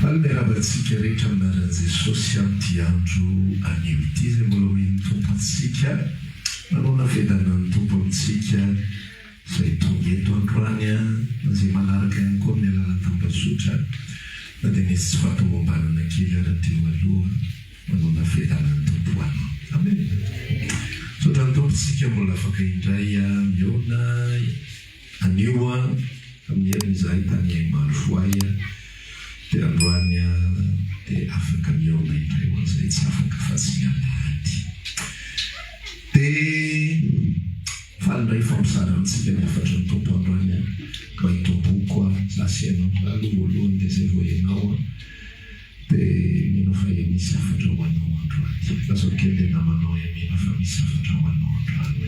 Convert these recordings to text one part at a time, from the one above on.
Faly miarahaba antsika rehetra amin'ny anaran'i Jesosy amin'ity andro anio ity izay mbola omen'ny Tompo antsika. Manoana fiadanan'ny Tompo amintsika izay tonga eto androany na izay manaraka ihany koa amin'ny alalan'ny tambazotra na dia nisy tsy fahatomombanana kely ara teo aloha. Manoana fiadanan'ny Tompo ho anao. Amen. Misaotra ny Tompo tsika mbola afaka indray mihaona anio amin'ny heriny izahay tany Marovoay dia androany dia afaka mihaona indray ho an'izay tsy afaka fa tsy ny alahady. Dia faly indray hifampizara amintsika ny hafatry ny Tompo androany mba hitomboko za sy ianao. Za aloha voalohany dia izay vao ianao. Dia mino fa ia misy hafatra ho anao androany. Lazao kely ilay namanao ia mino fa misy hafatra ho anao androany.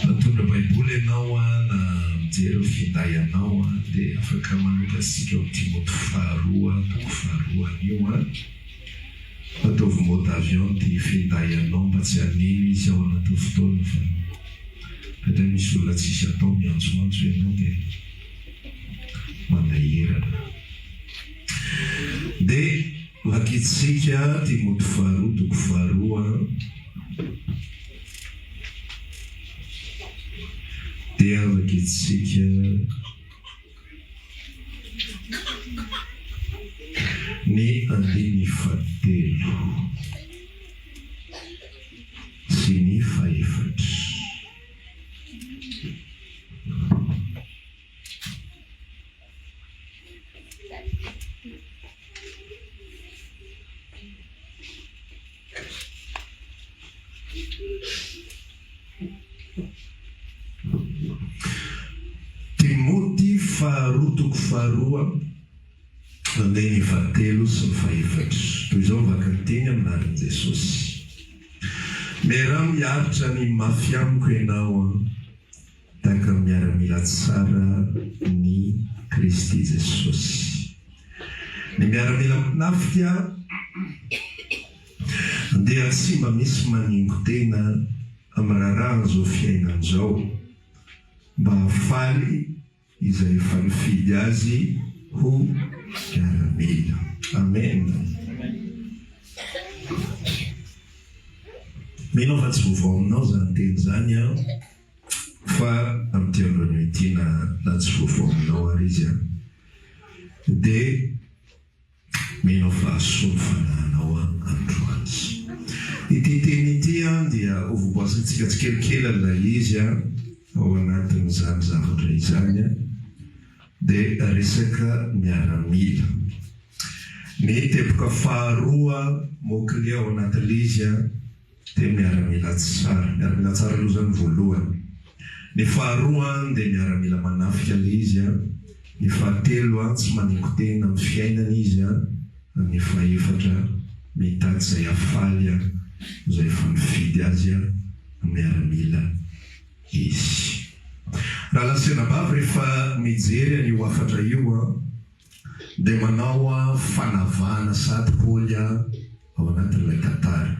Na mitondra baiboly ianao na mijery ny finday anao dia afaka manoka antsika ao Timoty faharoa toko faharoa anio. Ataovy mode avion ity finday anao mba tsy haneno izy ao anatin'ny fotoana fa indraindray misy olona tsisy atao miantsoantso ianao dia manahirana. Dia vakintsika Timoty faharoa toko faharoa dia vakintsika ny andininy fahatelo sy ny fahefatra. Timoty faharoa toko faharoa andininy fahatelo sy ny fahefatra. Toy izao ny vakin-teny amin'ny anaran'i Jesosy. Miaraha miaritra ny mafy amiko ianao an. Tahaka ny miaramila tsara ny Kristy Jesosy. Ny miaramila mpanafika dia tsy mba misy maningo-tena amin'ny raharahan'izao fiainana izao mba hahafaly izay efa nifidy azy ho miaramila. Amen. Mino aho fa tsy vaovao aminao izany teny izany an. Fa amin'ity andro anio ity na na tsy vaovao aminao ary izy an, dia mino aho fa hahasoa ny fanahinao an androany. Ity teny ity an dia hovoaboasintsika tsikelikely ilay izy an, ao anatin'izany zavatra izany an, dia resaka miaramila. Ny teboka faharoa mot clé ao anatin'ilay izy an, Dia miaramila tsara. Miaramila tsara aloha izany voalohany. Ny faharoa dia miaramila manafika ilay izy an. Ny fahatelo an, tsy maningo-tena amin'ny fiainana izy an. Ary ny fahefatra, mitady izay hahafaly an, izay efa nifidy azy an, miaramila izy. Rahalahy sy anabavy, rehefa mijery an'io hafatra io an, dia manao fanavahana sady Paoly ao anatin'ilay tantara.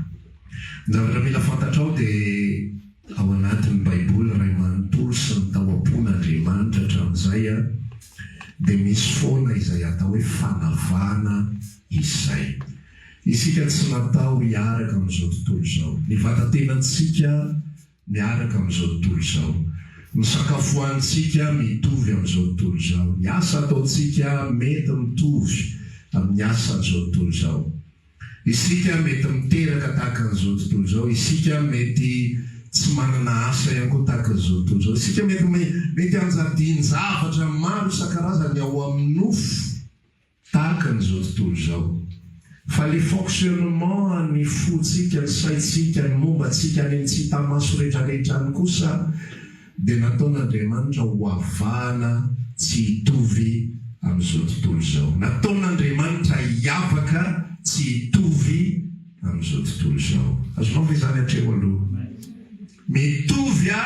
Ny zavatra mila fantatrao dia ao anatin'ny Baiboly iray manontolo sy ny tao am-pon'Andriamanitra hatramin'izay dia misy foana izay atao hoe fanavahana izay. Isika tsy natao hiaraka amin'izao tontolo izao. Ny vatan-tenantsika miaraka amin'izao tontolo izao. Ny sakafo hohanintsika mitovy amin'izao tontolo izao. Ny asa ataontsika mety mitovy amin'ny asan'izao tontolo izao. Isika mety miteraka tahaka an'izao tontolo izao. Isika mety tsy manana asa ihany koa tahaka an'izao tontolo izao. Isika mety mety anjadian-javatra maro isan-karazany ao amin'ny nofo. Tahaka an'izao tontolo izao. Fa le fonctionnement an'ny fontsika, ny saintsika, ny momba antsika any amin'ny tsy hita maso retraretra any kosa dia nataon'Andriamanitra ho avahana tsy hitovy amin'izao tontolo izao. Nataon'Andriamanitra hiavaka tsy hitovy amin'izao tontolo izao. Azonao ve izany hatreo aloha? Mitovy a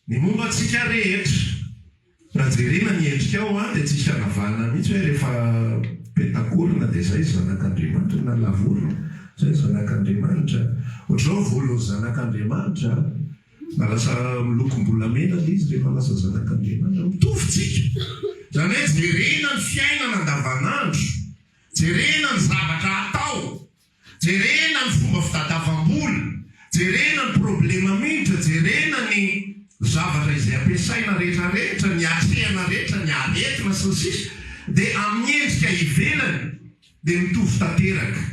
ny momba antsika rehetra. Raha jerena ny endrikao an dia tsisy hanavahana mihitsy hoe rehefa petakorona dia zay zanak'Andriamanitra na lavorona zay zanak'Andriamanitra. Ohatr'izao volon'ny zanak'Andriamanitra na lasa milokom-bolamena ilay izy rehefa lasa zanak'Andriamanitra. Mitovy tsika. Izany hoe jerena ny fiainana andavanandro. Jerena ny zavatra atao, jerena ny fomba fitadavam-bola, jerena ny problema miditra, jerena ny zavatra izay ampiasaina rehetra rehetra, ny atrehana rehetra, ny aretina sy ny sisa dia amin'ny endrika ivelany dia mitovy tanteraka.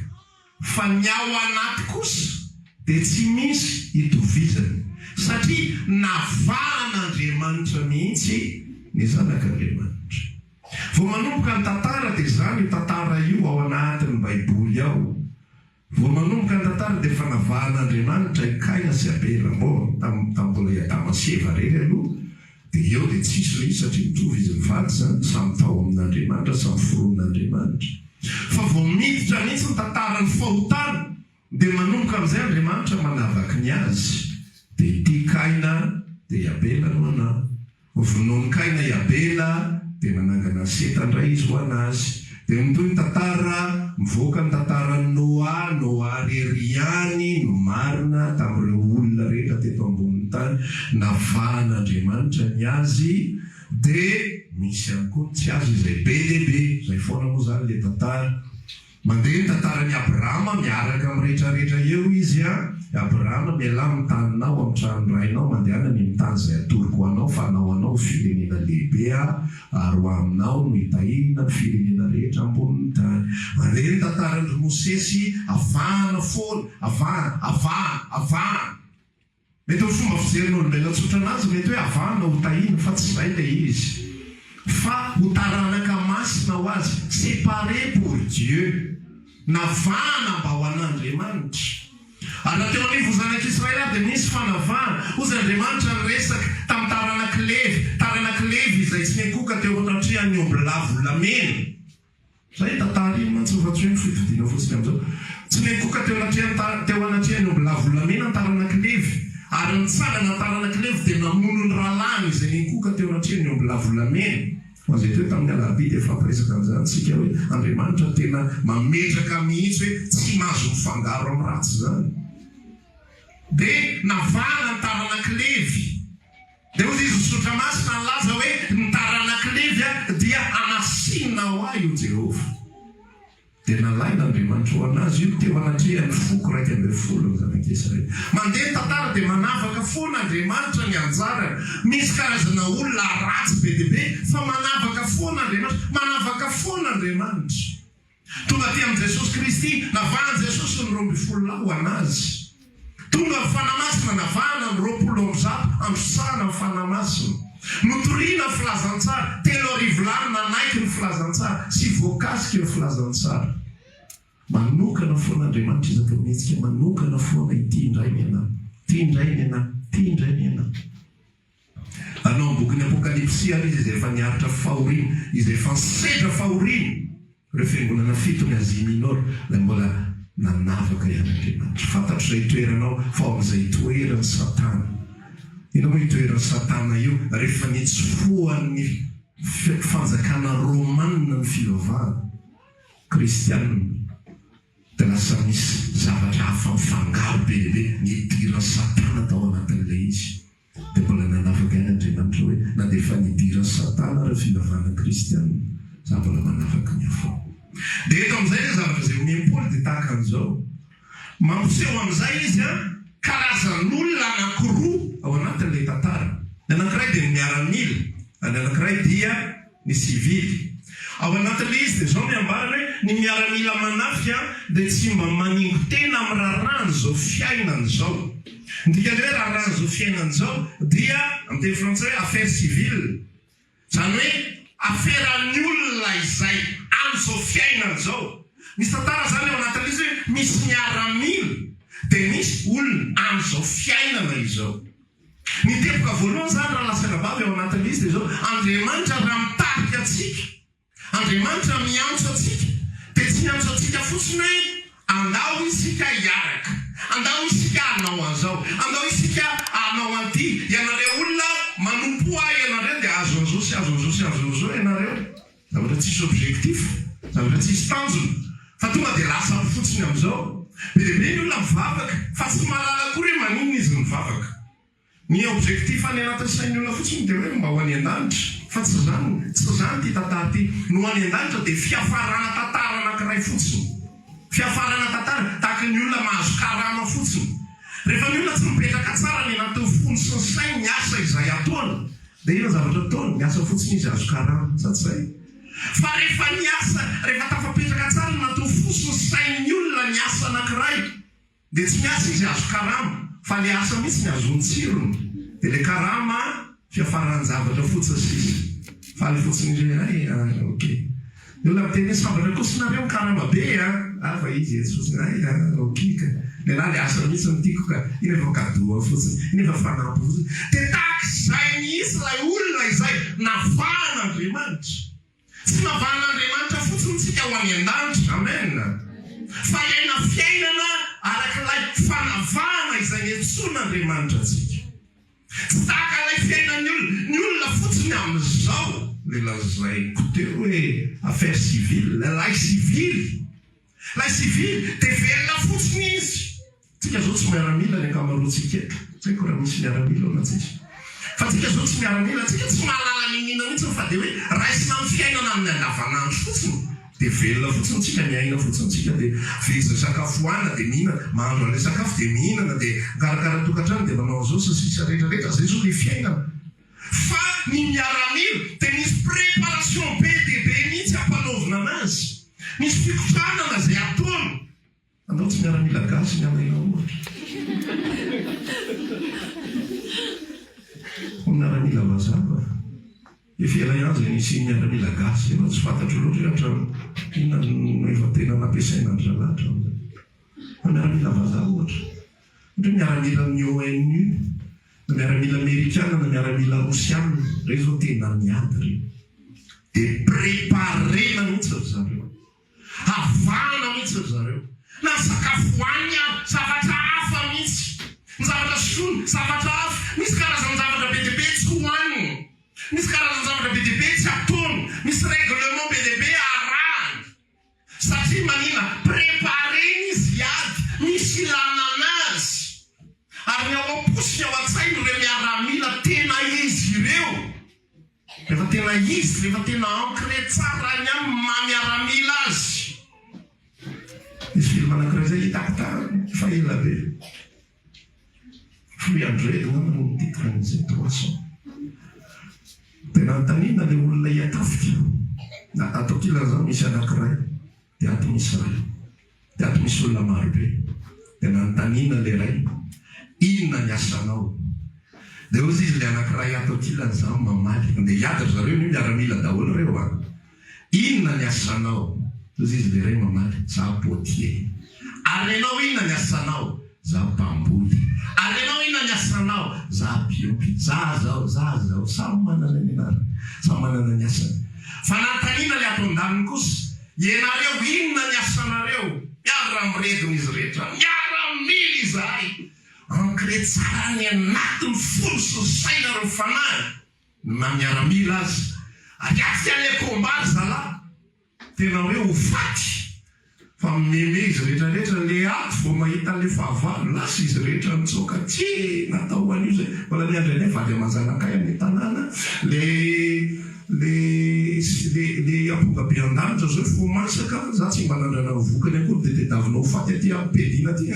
Fa ny ao anaty kosa dia tsy misy itovizany satria navahan'Andriamanitra mihitsy ny zanak'Andriamanitra. Vao manomboka ny tantara dia izany io tantara io ao anatin'ny baiboly ao. Vao manomboka ny tantara dia efa navahan'Andriamanitra i Kaina sy Abela. Bon, tamin'ny mbola i Adama sy Eva irery aloha dia eo dia tsisy ilay izy satria mitovy izy mivady izany, samy tao amin'Andriamanitra, samy foronin'Andriamanitra. Fa vao miditra mihitsy ny tantaran'ny fahotana dia manomboka amin'izay Andriamanitra manavaky ny azy. Dia ity Kaina dia i Abela no anà. Vonoin'i Kaina i Abela dia nanangana an'i Seta indray izy ho an'azy. Dia mitohy ny tantara, mivoaka ny tantaran'i Noa, Noa rery ihany no marina tamin'ireo olona rehetra teto ambonin'ny tany, navahan'Andriamanitra ny azy, dia misy ihany koa ny tsy azo izay be dia be, izay foana moa izany ilay tantara. Mandeha ny tantaran'i Abrahama miaraka amin'ny rehetrarehetra eo izy an! Abrahama, mialà amin'ny taninao, amin'ny tranon'ny rainao, mandehana any amin'ny tany izay atoroko ho anao, fa hanao anao ho firenena lehibe Aho, ary ho aminao no hitahiana ny firenena rehetra ambonin'ny tany. Mandeha ny tantaran-dry Mosesy, avahana foana, avahana, avahana, avahana! Mety ho fomba fijerin'olombelona tsotra anazy mety hoe avahana ho tahiana fa tsy izay ilay izy fa ho taranaka masina ho azy, séparé pour Dieu, navahana mba ho an'Andriamanitra. Ary na teo anivon'ny zanak'Israely ary dia nisy fanavahana, hozy Andriamanitra niresaka tamin'ny taranak'i Levy, taranak'i Levy izay tsy niankohoka teo anatrehan'ny ombilahy volamena. Zay tantara iny mantsy fa tsy hoe ny fitodiana fotsiny amin'izao. Tsy niankohoka teo anatrehan'ny teo anatrehan'ny ombilahy volamena ny taranak'i Levy, ary nitsangana ny taranak'i Levy dia namono ny rahalahiny izay niankohoka teo anatrehan'ny ombilahy volamena. Ho an'izay teo tamin'ny alarobia dia hifampiresaka an'izany tsika hoe Andriamanitra tena mametraka mihitsy hoe tsy mahazo mifangaro amin'ny ratsy izany. Dia navahana ny taranak'i Levy. Dia hoy izy, Ny Soratra Masina nilaza hoe, 'Ny taranak'i Levy dia hamasinina ho ahy, hoy Jehovah. Dia nalain'Andriamanitra ho an'azy io teo anatrehan'ny foko 11 ny zanak'Israely. Mandeha ny tantara dia manavaka foana Andriamanitra ny anjarany. Misy karazana olona ratsy be dia be fa manavaka foana Andriamanitra. Manavaka foana Andriamanitra. Tonga aty amin'i Jesosy Kristy, navahan'i Jesosy ny 12 lahy ho an'Azy. Tonga ny Fanahy Masina, navahana ny 120, androsahana ny Fanahy Masina. Notorina ny filazantsara, 3000 lahy nanaiky ny filazantsara sy voakasiky ny filazantsara. Manokana foana Andriamanitra isaky ny mihetsika, manokana foana ity indray ny anà, ity indray ny anà, ity indray ny anà. Hanao ny bokin'ny Apokalypsy àry izy izay efa niaritra fahoriana, izay efa nisedra fahoriana, ireo fiangonana fiton'i Asie Mineure, ilay mbola nanavaka ihany Andriamanitra. Fantatro izay itoeranao, fa ao amin'izay itoeran'i Satana. Inona moa io toeran'i Satana io? Rehefa nitsofohan'ny fanjakana romanina ny fivavahana kristianina, dia lasa nisy zavatra hafa mifangaro be dia be nidiran'i Satana tao anatin'ilay izy. Dia mbola nanafaka ihany Andriamanitra hoe, na dia efa nidiran'i Satana ary ny fivavahana kristiana, za mbola manafaka ny hafa ao. Dia eto amin'izay ilay zavatra izay omen'i Paoly dia tahaka an'izao. Mampiseho amin'izay izy an, karazan'olona anankiroa ao anatin'ilay tantara. Ny anankiray dia ny miaramila, ary ny anankiray dia ny sivily. Ao anatin'ilay izy dia izao ny ambarany hoe, ny miaramila manafika dia tsy mba maningo-tena amin'ny raharahan'izao fiainana izao. Ny dikan'ilay hoe raharahan'izao fiainana izao dia amin'ny teny frantsay hoe affaire civile. Izany hoe aferan'ny olona izay amin'izao fiainana izao. Misy tantara izany ao anatin'ilay izy hoe misy miaramila dia misy olona amin'izao fiainana izao. Ny teboka voalohany izany raha lasa anabavy ao anatin'ilay izy dia izao, Andriamanitra raha mitarika antsika, Andriamanitra miantso antsika, dia tsy miantso antsika fotsiny hoe andao isika hiaraka, andao isika hanao an'izao, andao isika hanao an'ity, ianareo olona manompoa ahy ianareo dia azo an'izao sy azo an'izao sy azo an'izao ianareo. Zavatra tsisy objectif, zavatra tsisy tanjona, fa tonga dia lasa fotsiny amin'izao. Be dia be ny olona mivavaka fa tsy mahalala akory hoe maninona izy mivavaka. Ny objectif any anatin'ny sain'ny olona fotsiny dia hoe mba ho any an-danitra. Fa tsy izany, tsy izany ity tantara ity. Ny ho any an-danitra dia fiafarana tantara anankiray fotsiny. Fiafarana tantara, tahaka ny olona mahazo karama fotsiny. Rehefa ny olona tsy mipetraka tsara any anatin'ny fony sy ny sainy ny asa izay ataony, dia inona ny zavatra ataony? Miasa fotsiny izy hahazo karama. Sa tsy izay? Fa rehefa ny asa, rehefa tafapetraka tsara ny anatin'ny fo sy ny sain'ny olona ny asa anankiray, dia tsy miasa izy hahazo karama, fa ilay asa mihitsy ny ahazoany tsirony. Dia ilay karama fiafaran-javatra fotsiny sisa. Faly fotsiny izy hoe hay ah, ok. Ny olona miteny hoe sambatra kosa nareo mikarama be a! Hafa izy etsy fotsiny hay ah, ok ka. Nenaha ilay asa mihitsy no tiako ka. Iny efa cadeau fotsiny, iny efa fanampy fotsiny. Dia tahaka izay mihitsy ilay olona izay navahan'Andriamanitra. Tsy navahan'Andriamanitra fotsiny tsika ho any an-danitra, amen, fa hiaina fiainana araka ilay fanavahana izay niantsoan'Andriamanitra antsika. Tsy tahaka ilay fiainan'ny olona, ny olona fotsiny amin'izao, ilay lazaiko teo hoe affaire civile, ilay sivily, ilay sivily dia velona fotsiny izy. Tsika zao tsy miaramila ny ankamaroantsika eto, tsy haiko raha misy miaramila ao na tsisy. Fa tsika zao tsy miaramila, tsika tsy mahalala n'inon'inona mihitsy fa dia hoe raisina amin'ny fiainana amin'ny andavanandro fotsiny. Dia velona fotsiny tsika, miaina fotsiny tsika dia very izay sakafo hohanina dia mihinana, mahandro an'ilay sakafo dia mihinana dia mikarakara tokantrano dia manao an'izao sy ny sisa rehetra rehetra, zay zao ilay fiainana. Fa ny miaramila dia misy préparation be dia be mihitsy ampanaovina anazy, misy fikotranana izay ataony. Andao tsy miaramila gasy ny alaina ohatra. Ho miaramila vazaha fa efa ela ihany izay nisian'ny miaramila gasy izay fa tsy fantatro loatra hoe hatramin'ny inona no efa tena nampiasaina an-dry zalahy hatramin'izay. Fa miaramila vazaha ohatra. Ohatra hoe miaramilan'ny ONU na miaramila amerikana na miaramila rosiana, ireo izao tena miady ireo. Dia préparena mihitsy ry zareo. Havahana mihitsy ry zareo. Na ny sakafo hohaniny ary, zavatra hafa mihitsy. Ny zavatra sotroiny, zavatra hafa. Misy karazan-javatra be dia be tsy hohaniny. Misy karazan-javatra be dia be tsy ataony. Misy règlement be dia be arahany. Satria manina? Préparena izy hiady. Misy ilana anazy. Ary ny ao am-po sy ny ao an-tsain'ireo miaramila tena izy ireo. Rehefa tena izy, rehefa tena ancré tsara any aminy maha miaramila azy. Nisy film anankiray zay hitako tany efa ela be. 300 angamba no titre an'izay, 300. Dia nanontaniana ilay olona hiatafika. Na ato ankilany izany misy anankiray, dia ato misy iray. Dia ato misy olona marobe. Dia nanontaniana ilay ray, Inona ny asanao? Dia hozy izy, Ilay anankiray ato ankilany izany mamaly. Andeha hiady ry zareo anio, miaramila daholo ireo an! Inona ny asanao? Hozy izy, ilay ray mamaly, Izaho potier. Ary ianao inona ny asanao? Izaho mpamboly. Ary ianao inona ny asanao? Izaho mpiompy. Izaho izao, izaho izao. Samy manana ny anarany, samy manana ny asany. Fa nanontaniana ilay ato an-daniny kosa, Ianareo, inona ny asanareo? Miara-miredona izy rehetra. Miaramila izahay. Ancré tsara any anatin'ny fony sy ny saina ary ny fanahiny ny maha miaramila azy. Ary atsy any combat ry zalahy. Tena hoe ho faty. Fa mimeme izy rehetra rehetra, le ato vao mahita anle fahavalo, lasa izy rehetra nitsoaka, tsia natao ho an'io zay, mbola miandry anay vady aman-janakay any an-tanàna, le le le le amponga be an-danitra zao efa ho masaka, za tsy mba nandrana ny vokany akory de tedavina ho faty aty am-piadiana aty,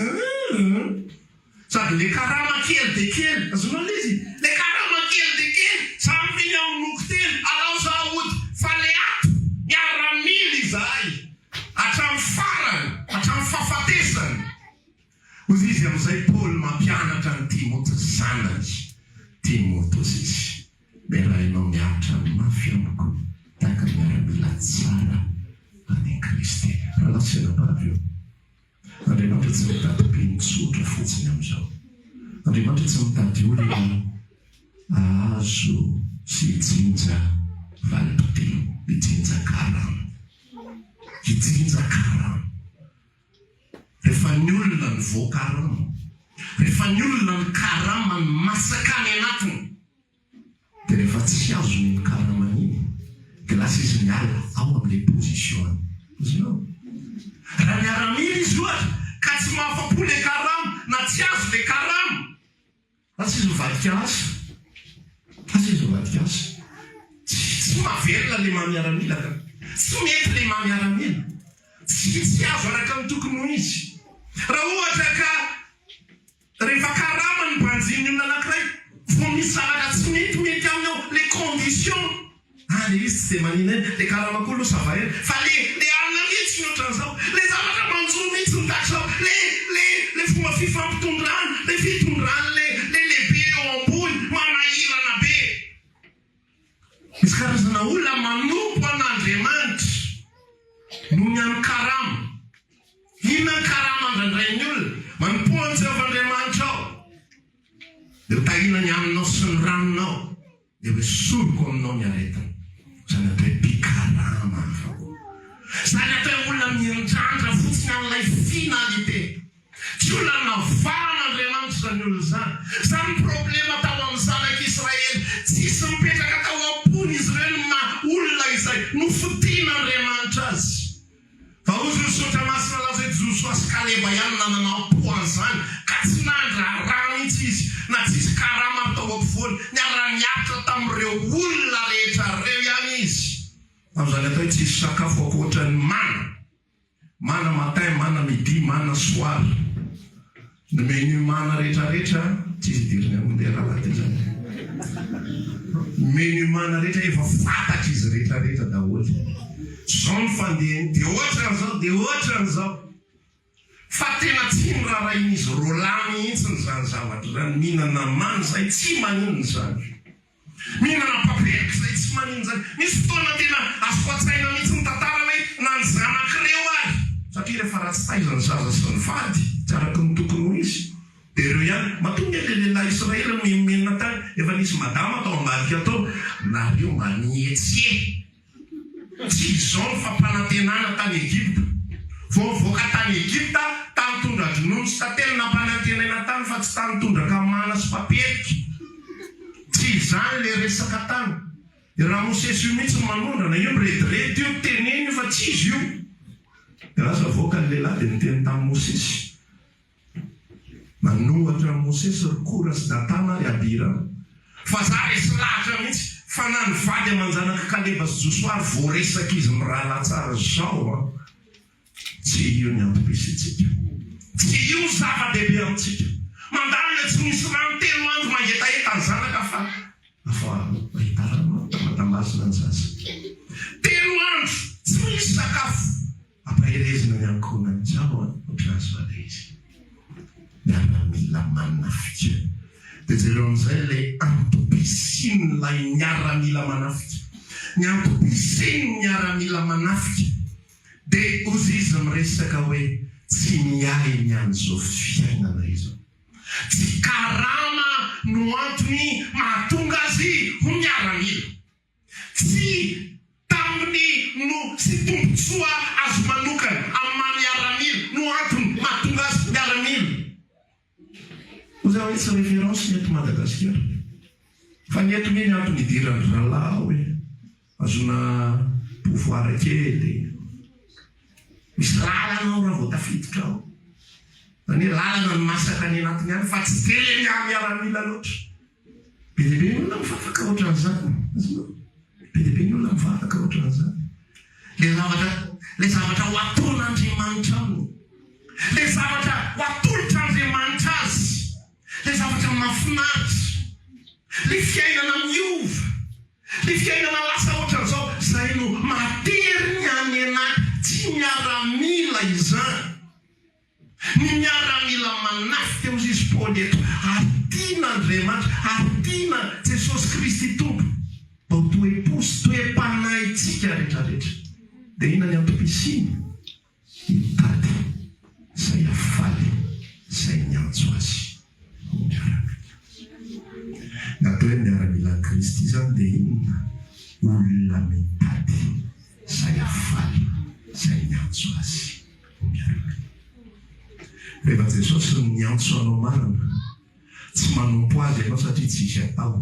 hum. Sady le karama kely de kely, azonao le izy? Le karama kely de kely, za miteny hamonoako tena, alao za hody, fa le ato, miaramila izahay, hatramin'ny farany, hatramin'ny fahafatesany. Hoy izy amin'izay Paoly mampianatra an'i Timoty zanany, Timoty hozy izy, miarahinao miaritra ny mafy amiko tahaka ny miaramila tsara an'i Kristy. Rahalahy sy anabavy ô! Andriamanitra tsy mitady mpino tsotra fotsiny amin'izao. Andriamanitra tsy mitady olona hahazo sy hijinja valim-pitia, hijinja karama. Hijinja karama. Rehefa ny olona no voakarama, rehefa ny olona ny karamany masaka any anatiny, Dia rehefa tsy azony iny karamany iny dia lasa izy miala ao amin'ilay position-ny. Azonao? Raha miaramila izy ohatra ka tsy mahafa-po ilay karama na tsy azo ilay karama, lasa izy mivadika asa. Lasa izy mivadika asa. Tsy mahavelona le maha miaramila ka. Tsy mety le maha miaramila. Tsy tsy azo araka ny tokony ho izy. Raha ohatra ka rehefa karama ny banjinin'ny olona anankiray vao misy zavatra tsy metimety aminy ao, le condition, ah le izy tsy dia manina eny, le karama koa aloha ça va eny, fa le le alina mihitsy ny ohatran'izao, le zavatra manjo mihitsy ny tahaka izao, le le le fomba fifampitondrana, le fitondran'le le lehibe eo ambony manahirana be. Misy karazana olona manompo an'Andriamanitra noho ny amin'ny karama. Inona ny karama andrandrain'ny olona? Manompoa an'i Jehovah Andriamanitrao, dia hotahina ny haninao sy ny ranonao, dia hoesoriko aminao ny aretina. Izany atao hoe mpikarama avokoa. Izany atao hoe olona miandrandra fotsiny an'ilay finalité. Tsy olona navahan'Andriamanitra izany olona izany. Izany ny problema tao amin'ny zanak'Israely. Tsisy nipetraka tao am-pon'izy ireo ny maha olona izay nofidin'Andriamanitra azy. Fa hozy ny Soratra Masina laza hoe Josoa sy Kaleba ihany nanana am-po an'izany ka tsy nandraharaha mihitsy izy na tsisy karama ary tao ampovoany. Niara-niaritra tamin'ireo olona rehetra ireo ihany izy. Tamin'izany atao hoe tsisy sakafo ankoatra ny mana. Mana matin, mana midi, mana soir. Ny menu mana rehetra rehetra tsisy idirany amin'ny le rahalahy ty zany. Menu mana rehetra efa fantatr'izy rehetra rehetra daholo. Zao ny fandehany, de ohatran'izao, de ohatran'izao. Fa tena tsy norarahin'izy roalahy mihitsiny izany zavatra izany, mihinana mana izay tsy maninona izany. Mihinana papelika izay tsy maninona izany. Misy fotoana tena azoko an-tsaina mihitsy ny tantara hoe na ny zanak'ireo ary, satria rehefa ratsy taiza ny zaza sy ny vady, tsy araka ny tokony ho izy, dia ireo ihany. Matoa nge ilay lehilahy Israely nimenomenona tany, efa nisy madama tao ambadika tao, nareo mba nihetsehina. Tsy izao ny fampanantenana tany Egypta. Vao nivoaka tany Egypta, tany tondra-dronono sy tantely nampanantenaina tany fa tsy tany tondraka mana sy papelika. Tsy izany ilay resaka tany. I Ramosesy io mihitsy no manondrana, io mirediredy io, teneno io fa tsy izy io. Dia lasa avoaka ny lehilahy dia niteny tamin'i Mosesy. Nanohatra an'i Mosesy ry Kora sy Datana ary Abirama. Fa za resy lahatra mihitsy fa na ny vady aman-janak'i Kaleba sy Josoa ary voaresak'izy mirahalahy tsara zao an! Tsy io ny antom-pisiantsika. Tsy io ny zava-dehibe amintsika. Mandalo ilay tsy misy rano telo andro mangetaheta ny zanaka fa fa mahita rano an, tambatambazina ny zaza. Telo andro tsy misy sakafo. Ampaherezina ny ankohonan'i Jao an, ohatran'izao ilay izy. Miaramila manafika. Dia jereo amin'izay ilay antom-pisian'ilay miaramila manafika. Ny antom-pisian'ny miaramila manafika dia hozy izy miresaka hoe tsy miahy ny an'izao fiainana izao. Tsy karama no antony mahatonga azy ho miaramila. Tsy tambiny no sy tombontsoa azo manokana amin'ny maha miaramila no antony mahatonga azy miaramila. Hoy za hoe tsy référence ny eto Madagasikara fa ny eto nge ny antony idiran-dry zalahy ao e, ahazoana pouvoir kely, misy lalana ao raha vao tafiditra ao, zany hoe lalana no masaka any anatiny any fa tsy dia le miaramila loatra. Be dia be ny olona mivavaka ohatran'izany. Azonao? Be dia be ny olona mivavaka ohatran'izany. Ilay zavatra, ilay zavatra ho ataon'Andriamanitra aminy. Ilay zavatra ho atolotr'Andriamanitra azy. Ilay zavatra mahafinaritra. Ilay fiainana miova. Ilay fiainana lasa ohatran'izao. Izay no mahatery ny any anaty. Tsy miaramila izany. Ny miaramila manafika hozy izy Paoly eto ary tiana Andriamanitra ary tiana Jesosy Kristy Tompo mba ho toe-po sy toe-panahintsika retraretra. Dia inona ny antom-pisiany? Hitady izay hafaly izay niantso azy ho miaramila. Ny atao hoe miaramilan'i Kristy izany dia inona? Olona mitady izay hafaly izay niantso azy. ho miaraka. Rehefa Jesosy no miantso anao marina, tsy manompo Azy ianao satria tsisy atao.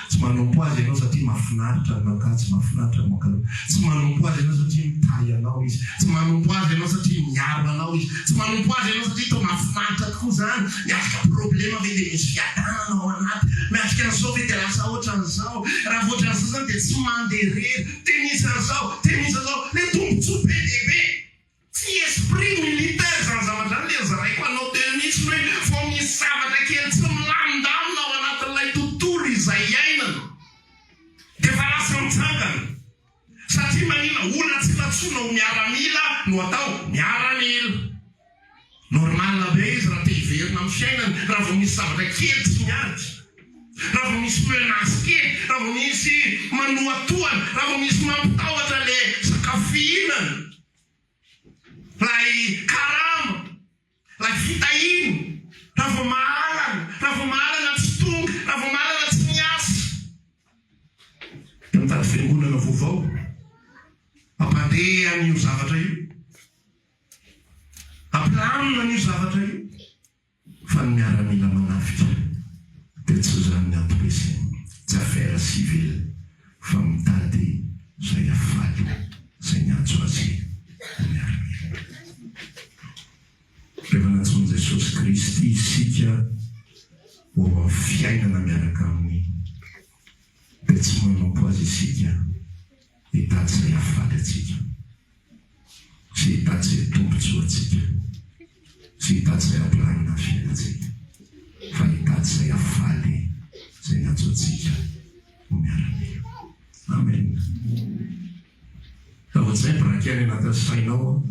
Tsy manompo Azy ianao satria mahafinaritra ny mankatsy, mahafinaritra ny mankaleo. Tsy manompo Azy ianao satria mitahy anao Izy. Tsy manompo Azy ianao satria miaro anao Izy. Tsy manompo Azy ianao satria toa mahafinaritra tokoa izany. Miatrika problema ve dia misy fiadanana ao anaty? Miatrika an'izao ve dia lasa ohatran'izao? Raha vao ohatran'izao izany dia tsy mandeha irery. Dia misy an'izao, dia misy an'izao. Ilay tombontsoa be dia be. Tsy esprit militaire zany zavatra zany le nozaraiko anao teo mihitsy hoe vao misy zavatra kely tsy milamindamina ao anatin'ilay tontolo izay iainana dia efa lasa mitsangana satria manina olona tsy nantsoina ho miaramila no atao miaramila. Normal be izy raha te hiverina amin'ny fiainany raha vao misy zavatra kely tsy miady, raha vao misy menace kely, raha vao misy manohatohana, raha vao misy mampitahotra le sakafo fihinana, lay karama, lay fitahiana, raha vao mahalana, raha vao mahalana tsy tonga, raha vao mahalana tsy miasa. Dia mitady fiangonana vaovao hampandeha an'io zavatra io. Ampilamina an'io zavatra io fa ny miaramila manafika dia tsy izany ny antom-pisiany, tsy affaire civile fa mitady izay hafaly izay niantso azy ho miaramila. Rehefa nantsoin'i Jesosy Kristy isika ho ao amin'ny fiainana miaraka Aminy dia tsy manompo Azy isika hitady izay hafaly antsika. Tsy hitady izay tombontsoantsika, tsy hitady izay hampilamina ny fiainantsika, fa hitady izay hahafaly izay niantso antsika ho miaramila. Amen. Raha vao tsy hay braquer any anatin'ny sainao aho,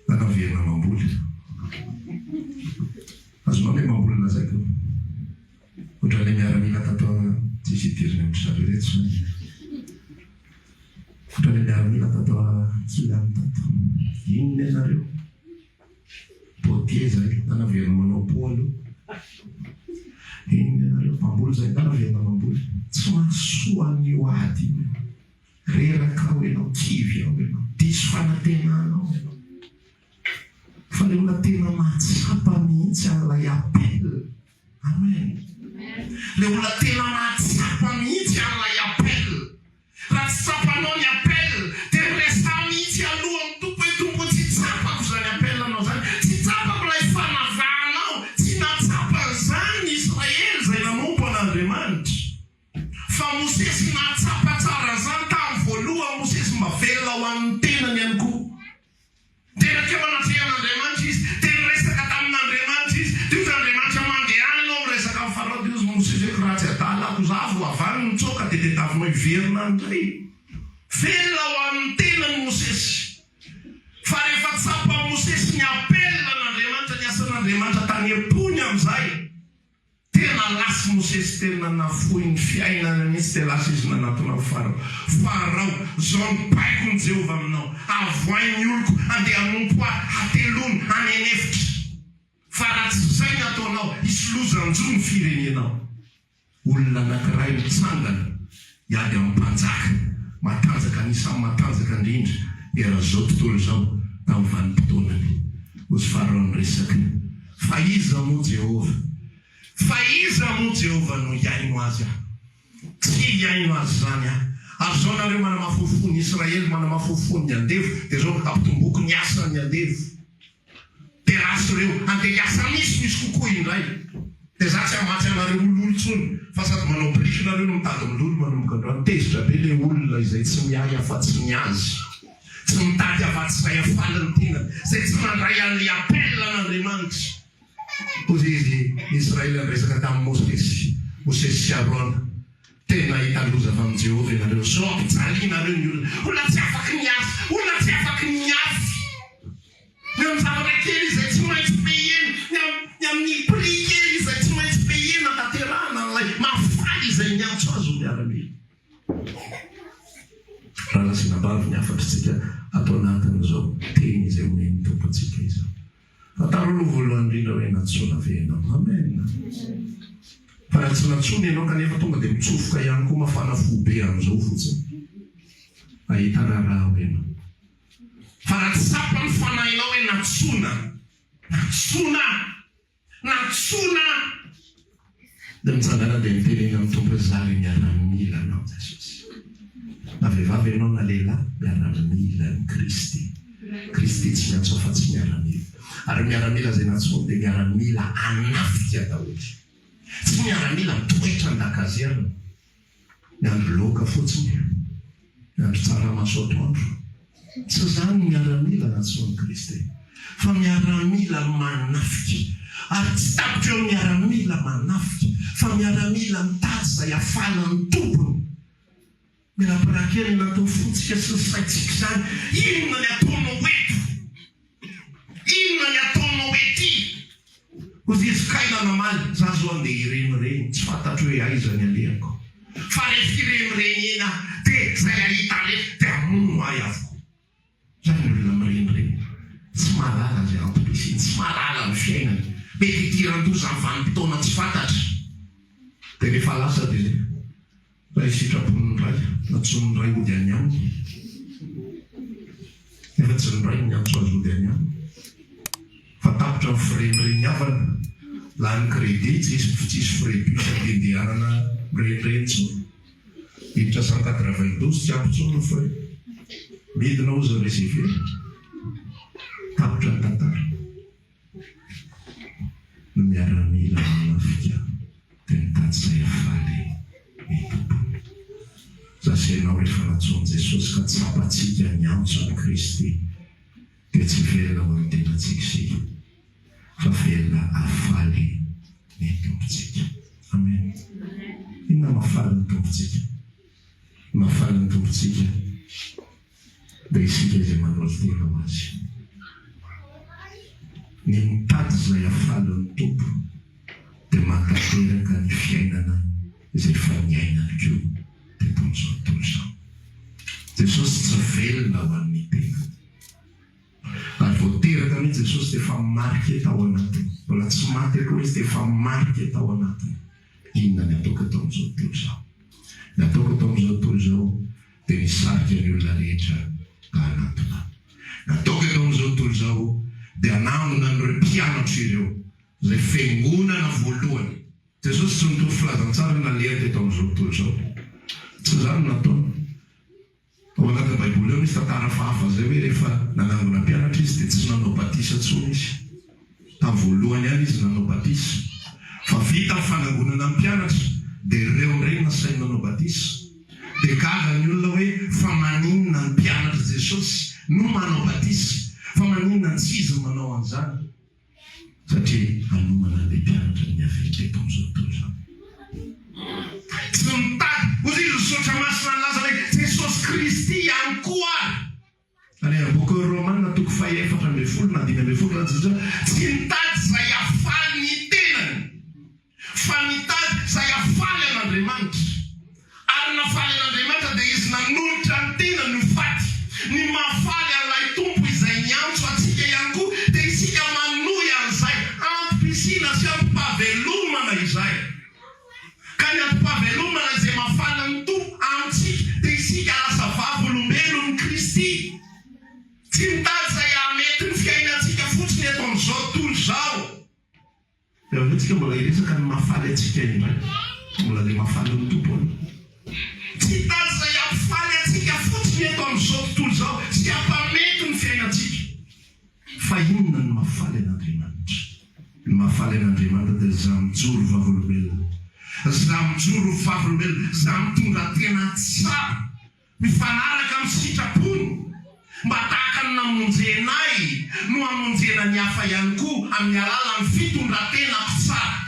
na miverina mamboly. Azonao ilay mamboly lazaiko? Ohatran'ilay miaramila tato tsisy idirana amin-dry zareo ireto izany. Ohatran'ilay miaramila tato ankilany tato. Inona ianareo? Potier zay, ndana averina manao pot aloha. Inona ianareo? Mpamboly zay, ndana averina mamboly. Tsy mahasoa an'io ady io. Reraka ao ianao, kivy ao ianao, diso fanantenana ao ianao. Fa le olona tena mahatsapa mihitsy an'ilay appel. Amen. Le olona tena mahatsapa mihitsy an'ilay appel. Raha tsy tsapanao ny appel, dia miresaha mihitsy aloha amin'ny Tompo hoe Tompo tsy tsapako izany appel anao izany, tsy tsapako ilay fanavahanao, tsy nahatsapa an'izany ny Israely izay nanompo an'Andriamanitra. Fa Mosesy nahatsapa tsara an'izany tamin'ny voalohany, Mosesy mba velona ho an'ny tenany ihany koa. Dia nankeo anatrehan'Andriamanitra izy, dia niresaka tamin'Andriamanitra izy. Dia hoy Andriamanitra, Mandehana ianao miresaka amin'i Farao. Dia hoy Mosesy hoe, Raha tsy adala aho, za vao avy any nitsoaka, dia tadiavinao hiverina any indray. Velona ho an'ny tenany Mosesy. Fa rehefa tsapan'i Mosesy ny appel an'Andriamanitra, ny asan'Andriamanitra tany am-pony amin'izay, Tena lasa Mosesy tena nafoy ny fiainany mihitsy dia lasa izy nanatona an'i Farao. Farao, izao no baikon'i Jehovah aminao, avoahy ny oloko handeha hanompo ahy hateloana any an'efitra. Fa raha tsy izay ny ataonao, hisy loza hanjo ny firenenao. Olona anankiray mitsangana hiady amin'ny mpanjaka matanjaka, anisan'ny matanjaka indrindra eran'izao tontolo izao tamin'ny vanim-potoanany. Hoy Farao niresaka. Fa iza moa Jehovah? Fa iza moa Jehovah no hihaino azy aho? Tsy hihaino azy izany aho. Ary izao nareo manamafy ny fon'ny Israely, manamafy ny fon'ny andevo, dia izao hampitomboiko ny asan'ny andevo. Dia lasa ireo, handeha hiasa misimisy kokoa indray. Dia za tsy hamatsy anareo ololo intsony, fa sady manao biriky nareo no mitady milolo manomboka androany. Tezitra be ilay olona izay tsy miahy afa-tsy ny azy. Tsy mitady afa-tsy izay hahafaly ny tenany, izay tsy nandray an'ilay appel an'Andriamanitra. Hoy izy, ny Israely niresaka tamin'i Mosesy, Mosesy sy Arona, Tena hahita loza avy amin'i Jehovah ianareo, sao ampijalianareo ny olona. Olona tsy afaky ny asa, olona tsy afaky ny miafy. Ny amin'ny zavatra kely izay tsy maintsy payena, ny ny amin'ny prix kely izay tsy maintsy payena tanterahana an'ilay mahafaly izay niantso azy ho miaramila. Rahalahy sy anabavy, ny hafatr'tsika ato anatin'izao teny izay omen'ny Tompo antsika izao. Fantaro aloha voalohany indrindra hoe nantsoina ve ianao. Amen. Fa raha tsy nantsoina ianao kanefa tonga dia mitsofoka ihany koa mafana fo be amin'izao fotsiny. Hahita raharaha ao ianao. Fa raha tsy tsapan'ny fanahinao hoe nantsoina, nantsoina, nantsoina. Dia mitsangana dia mitenena amin'ny Tompo hoe za ry miaramila anao Jesosy. Na vehivavy ianao na lehilahy, miaramila an'i Kristy. Kristy tsy miantso afa-tsy miaramila. Ary miaramila izay nantsoiny dia miaramila hanafika daholo. Tsy miaramila mitoetra an-dakazerina. Miandry laoka fotsiny, miandry tsaramaso atoandro. Tsy izany ny miaramila nantsoin'i Kristy, fa miaramila manafika. Ary tsy tapitra eo amin'ny miaramila manafika, fa miaramila mitady izay hafana ny tompony. Mila braquer ny anatin'ny fontsika sy ny saintsika izany. Inona ny ataonao eto? Inona ny ataonao ety? Hoy izy Kaina namaly, Za zao andeha hirenireny, tsy fantatro hoe aiza ny alehako. Fa rehefa hirenireny eny aho, dia izay hahita rehetra dia hamono ahy avokoa. Izany ny olona mirenireny, tsy mahalala izay antom-pisiany, tsy mahalala ny fiainany. Mety hidiran-doza amin'ny vanim-potoana tsy fantatra. Dia rehefa lasa dia. Ilay sitrapon'ny Ray, nantsoin'ny Ray hody any aminy, nefa tsy ny Ray no niantso azy hody any aminy, fa tapitra ny firenireniavana, lany crédit, tsisy tsisy frais bus andehandehanana mirenireny intsony, miditra 192 tsy ampy intsony ny frais, midina hozy ny receveur, tapitra ny tantara. Ny miaramila manafika dia mitady izay hahafaly ny tompony. Za sy ianao rehefa nantsoin'i Jesosy ka tsapantsika ny antson'i Kristy dia tsy velona ho an'ny tenantsika isika fa velona hahafaly ny Tompontsika. Amen. Inona mahafaly ny Tompontsika? Ny mahafaly ny Tompontsika dia isika izay manolo-tena ho Azy. Ny mitady izay hahafaly ny Tompo dia mahatanteraka ny fiainana izay efa niainany koa teto amin'izao tontolo izao. Jesosy tsy velona ho an'ny tenany. Ary vao teraka mihitsy Jesosy dia efa marqué tao anatiny. Mbola tsy maty akory Izy dia efa marqué tao anatiny. Inona ny ataoko eto amin'izao tontolo izao? Ny ataoko eto amin'izao tontolo izao dia nisarika ny olona rehetra ka hanantona ahy. Ny ataoko eto amin'izao tontolo izao dia hanangona an'ireo mpianatro ireo, izay fiangonana voalohany. Jesosy tsy nitory filazantsara nalehany teto amin'izao tontolo izao. Tsy izany no nataony. Ao anatin'ny Baiboly ao misy tantara hafahafa izay hoe rehefa nanangona mpianatra izy dia tsy nanao batisa intsony izy. Tamin'ny voalohany ihany izy nanao batisa. Fa vita ny fanangonana ny mpianatra dia ireo indray no nasainy nanao batisa. Dia gaga ny olona hoe fa maninona ny mpianatr'i Jesosy no manao batisa? Fa maninona tsy izy no manao an'izany? Satria hanomana an'ilay mpianatra ny niaviany teto amin'izao tontolo izao. Tsy mitady, hoy izy, ny Soratra Masina nilaza hoe Jesosy Kristy ihany koa ary. Any amin'ny bokin'ny Romana toko faha-14 na 15 raha tsy diso aho, tsy nitady izay hahafaly ny tenany. Fa nitady izay hahafaly an'Andriamanitra. Ary ny nahafaly an'Andriamanitra dia Izy nanolotra ny tenany ho faty. Ny mahafaly an'ilay Tompo izay niantso antsika ihany koa dia isika manohy an'izay antom-pisiana sy antom-pahavelomana izay. Ka ny antom-pahavelomana izay mahafaly ny Tompo amintsika dia isika lasa vavolombelon'i Kristy. Tsy mitady izay hahamety ny fiainantsika fotsiny eto amin'izao tontolo izao. Dia avy eo tsika mbola hiresaka ny mahafaly antsika indray. Mbola le mahafaly ny Tompo aloha. Tsy hitady izay hampifaly antsika fotsiny eto amin'izao tontolo izao sy hampamety ny fiainantsika. Fa inona no mahafaly an'Andriamanitra? Ny mahafaly an'Andriamanitra dia za mijoro vavolombelona. Za mijoro vavolombelona. Za mitondra tena tsara. Mifanaraka amin'ny sitrapony, mba tahaka ny namonjena ahy no hamonjena ny hafa ihany koa amin'ny alalan'ny fitondran-tenako tsara.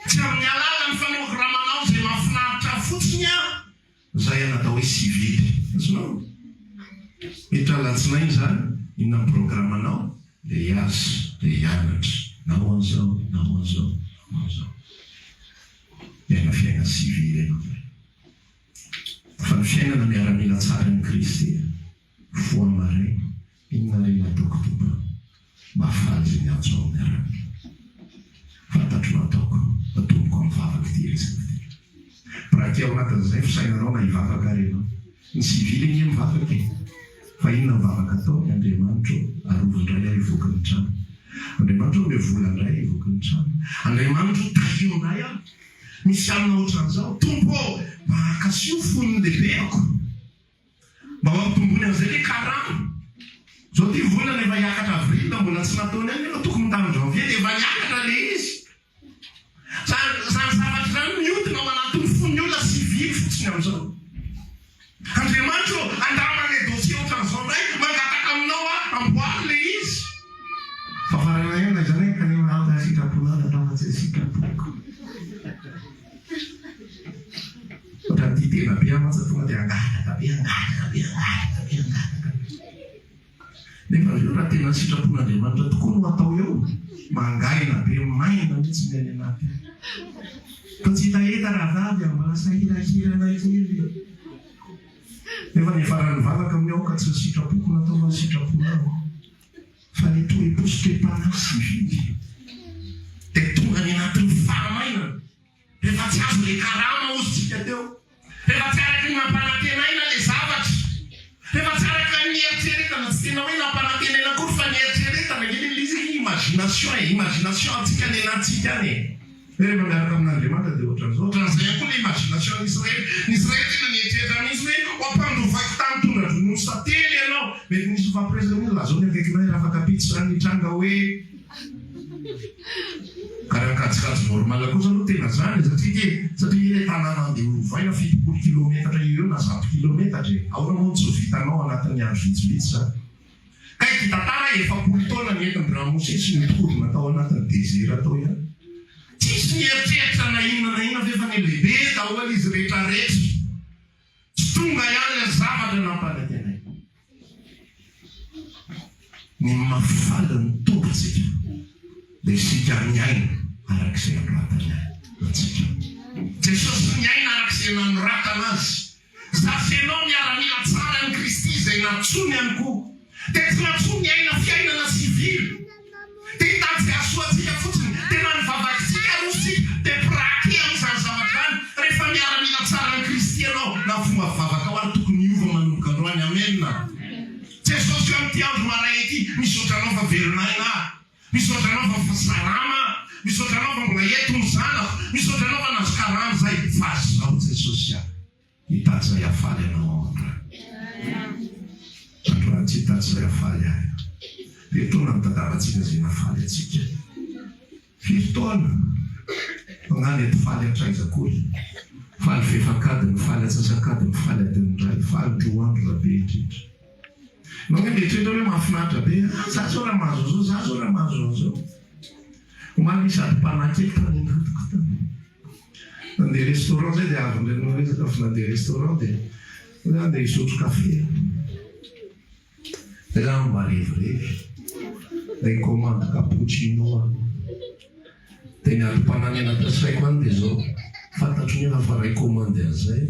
Tsy amin'ny alalan'ny fanaovako raha manao izay mahafinaritra ahy fotsiny aho. Izay an atao hoe sivily. Azonao? Miditra alatsinainy izany, inona ny programanao? Dia hiasa, dia hianatra, na ho an'izao, na ho an'izao, na ho an'izao. Miaina fiainana sivily ianao izay. Fa ny fiainana miaramila tsara an'i Kristy foha maraina, inona re ny ataoko Tompo mba hahafaly izay miantso aho miaramila? Fantatro ny ataoko, atomboko amin'ny vavaka ity resaka ity. Braquer ao anatin'izay ny fisainanao na hivavaka ary ianao. Ny sivily anie mivavaka e! Fa inona ny vavaka ataony? Andriamanitra ô, arovy indray aho hivoaka ny trano. Andriamanitra o omeo vola indray hivoaka ny trano. Andriamanitra o tahio indray aho. Misy alina ohatran'izao. Tompo ô, mba akasio fon'ny lehibeako. Mba ho ampitomboiny amin'izay le karama. Zao ty volana efa hiakatra avril mbola tsy nataony ihany nefa tokony tamin'ny janvier dia efa niakatra le izy. Zany zany zavatra zany miodina ao anatin'ny fon'ny olona sivily fotsiny amin'izao. Andriamanitra ô, andramana le dossier ohatran'izao indray, mangataka aminao aho, amboary le izy. Fa farana ihany na izany hoe kanefa aoka sitraponao ny atao fa tsy ny sitrapoko. Ohatran'ny tia tena be aho mantsy tonga dia hangataka be, hangataka be, hangataka be, hangataka be. Nefa avy eo raha tena ny sitrapon'Andriamanitra tokoa no atao eo, mangaina be, maina mihitsy ny any anaty any. Toa tsy hitahita rahavavy a, mbola sahirahirana kely. Nefa ny hiafaran'ny vavaka amin'ny aoka tsy ny sitrapoko no atao fa ny sitraponao. Fa ny toe-po sy toe-panahy sivily dia tonga any anatin'ny fahamainana. Rehefa tsy azo le karama hozy tsika teo. Rehefa tsy araka ny nampanantenaina le zavatra. Rehefa tsy araka ny nieritreretana, tsy tena hoe nampanantenaina akory fa nieritreretana ange le izy e, imagination e, imagination antsika nenantsika any e. Hoe rehefa miaraka amin'Andriamanitra dia ohatran'izao. Ohatran'izay ihany koa le imagination an'ny Israely. Ny Israely tena nieritreritra mihitsy hoe ho ampandovaiko tany tondra-dronono sy tantely ianao. Mety nisy nifampiresaka mihitsy, lazao ny akaikinao hoe rafakapitso izany nitranga hoe. Ka raha ny kajikajy normal kosa aloha tena zany e, satria ke, satria ilay tanàna andeha ho lovaina 70 kilometatra eo eo na 100 kilometatra e, ahoana moa no tsy ho vitanao anatin'ny andro vitsivitsy zany? Kay ity tantara 40 taona nentin-dry ramose sy nihodinkodina tao anatin'ny désert tao ihany. Tsisy nieritreritra na inona na inona f'efa nilehibe daholo izy rehetra rehetra. Tsy tonga ihany ilay zavatra nampanantenaina. Ny mahafaly ny Tompontsika dia isika miaina araka izay anoratany antsika. Jesosy niaina araka izay nanoratana Azy. Za sy ianao miaramila tsara an'i Kristy izay nantsoiny ihany koa. Dia tsy nantsoiny hiaina fiainana sivily. Dia hitady izay hahasoa antsika fotsiny. Tena ny vavakitsika aloha isika dia braquer amin'izany zavatra izany. Rehefa miaramila tsara an'i Kristy ianao, na ny fomba fivavakao ary tokony hiova manomboka androany. Amena. Jesosy eo amin'ity andro maraina ity, misaotra Anao fa velon'aina aho. Misaotra Anao fa salama aho. Misaotra Anao fa mbola eto ny zanako. Misaotra Anao fa nahazo karama izahay. Fa izao Jesosy a. Hitady izay hahafaly anao aho androany. Androany tsy hitady izay hahafaly ahy aho. Firy taona nitadiavantsika izay nahafaly antsika? Firy taona? Angaha nety faly hatraiza akory? Faly fefak'adiny, faly antsasak'adiny, faly adiny iray, faly roa andro raha be indrindra. Ianao ange mieritreritra hoe mahafinaritra be, ah za zao raha mahazo an'izao, za zao raha mahazo an'izao. Omaly nisy adim-panahy kely tany anatiko tany. Nandeha restaurant zay dia avy indray niresaka avy nandeha restaurant dia hoe andeha hisotro kafe aho. Dia za mba revirevy. Dia ni-commande cappuccino aho. Dia ny adim-panahy any anatin'ny saiko any dia izao, fantatro nefa fa raha hi-commande an'izay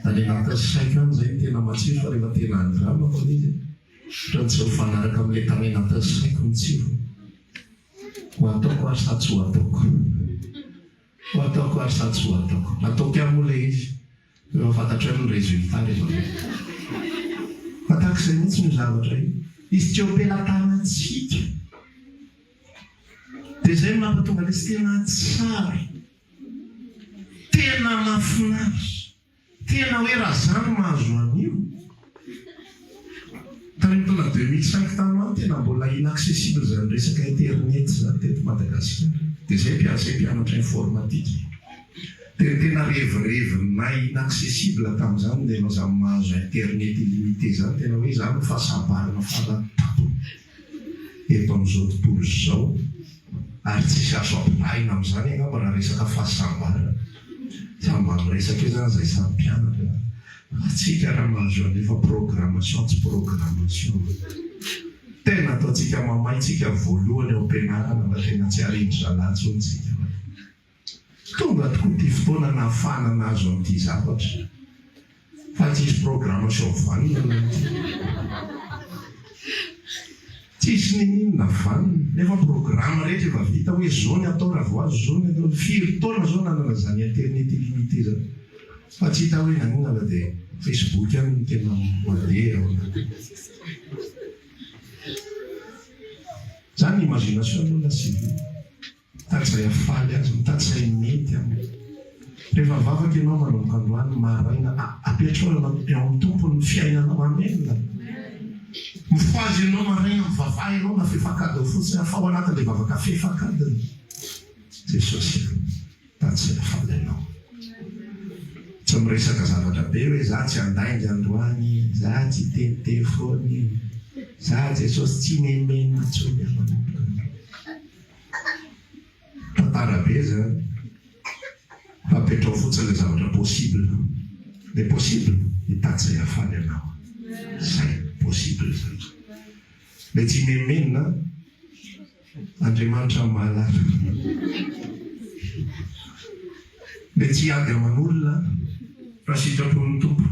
any anatin'ny saiko any izay no tena matsiro fa rehefa tena andramako ilay izy ohatran'ny tsy mifanaraka amin'ilay tany anatin'ny saiko ny tsirony. Ho ataoko ary sa tsy ho ataoko? Ho ataoko ary sa tsy ho ataoko? Nataoko ihany moa ilay izy, efa fantatro ihany ny résultat rehefa avy eo. Fa tahaka izay mihitsy io zavatra io. Izy tsy eo am-pelatanantsika. Dia izay no nampatonga ilay izy tena tsara, tena mahafinaritra. Tena hoe raha za no mahazo an'io, tany amin'ny taona 2005 tany ho any tena mbola inaccessible izany resaka internet izany teto Madagasikara. Dia izay mpiasa izay mpianatra informatique. Dia ny tena revirevinay inaccessible tamin'izany dia ianao izany mahazo internet illimité izany tena hoe izany no fahasambarana faratampony. eto amin'izao tontolo izao ary tsisy azo ampitahaina amin'izany angamba raha resaka fahasambarana. Samy mba miresaka eo izany izay samy mpianatra izany. Fa tsika raha mahazo an'io fa programmation tsy programmation. Tena ataontsika mamay tsika voalohany ao am-pianarana fa tena tsy arindry zalahy intsony tsika. Tonga tokoa ity fotoana nahafahana nahazo an'ity zavatra fa tsisy programmation vanona na ity. Tsisy niniana vanona nefa programme rehetra efa vita hoe zao ny atao raha vao azo zao ny atao. Firy taona zao nanana zany internet illimité zany fa tsy hita hoe naninona fa dia facebook ihany no tena mandeha ao anatiny. Zany. Zany imagination ny olona civil. Mitady izay hahafaly azy, mitady izay mety aminy. Rehefa mivavaka ianao manomboka androany maraina, apetraho eo amin'ny Tompo ny fiainanao. Amen. Mifohaza ianao maraina, mivavaha ianao na fefak'adiny fotsiny, fa ao anatin'ilay vavaka fefak'adiny, Jesosy a, mitady izay hahafaly anao. Tsy miresaka zavatra be hoe za tsy handainga androany, za tsy hiteniteny foana, za Jesosy tsy himenomenona intsony aho manomboka androany. Tantara be zany. Fa apetrao fotsiny le zavatra possible. Le possible, hitady zay hahafaly anao. Zay, possible zany. Le tsy himenomenona, Andriamanitra mahalala. Le tsy hiady aman'olona, raha sitrapon'ny Tompo.